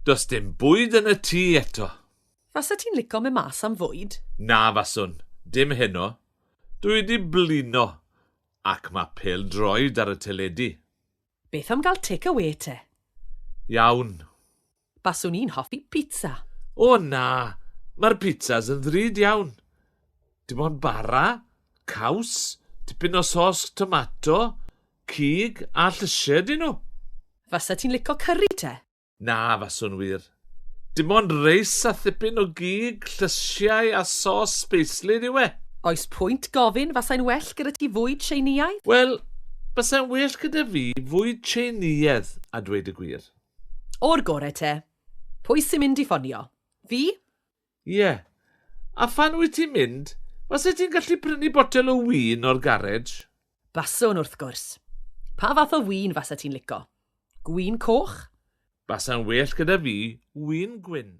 Does dim bwyd yn y tŷ eto. Fasa ti'n lico mynd mas am fwyd? Na faswn, dim heno. Dwi wedi blino. Ac mae pêl-droed ar y teledu. Beth am gael take away te? Iawn. Baswn i'n hoffi pizza. O na, mae'r pizzas yn ddrud iawn. Dim ond bara, caws, tipyn o sos tomato, cig a llysiau dyn nhw. Fasa ti'n lico curry te? Na, faswn wir. Dim ond reis a thipyn o gig, llysiau a sos sbeislyd yw e. Oes pwynt gofyn fasai'n well gyda ti fwyd Tsieineaidd? Wel, basai'n well gyda fi fwyd Tsieineaidd, a dweud y gwir. O'r gore te. Pwy sy'n mynd i ffonio? Fi? Ie. A phan wyt ti'n mynd, faset ti'n gallu prynu botel o win o'r garej? Baswn wrth gwrs. Pa fath o win fasa ti'n lico? Gwin coch? Basa'n well gyda fi win gwyn.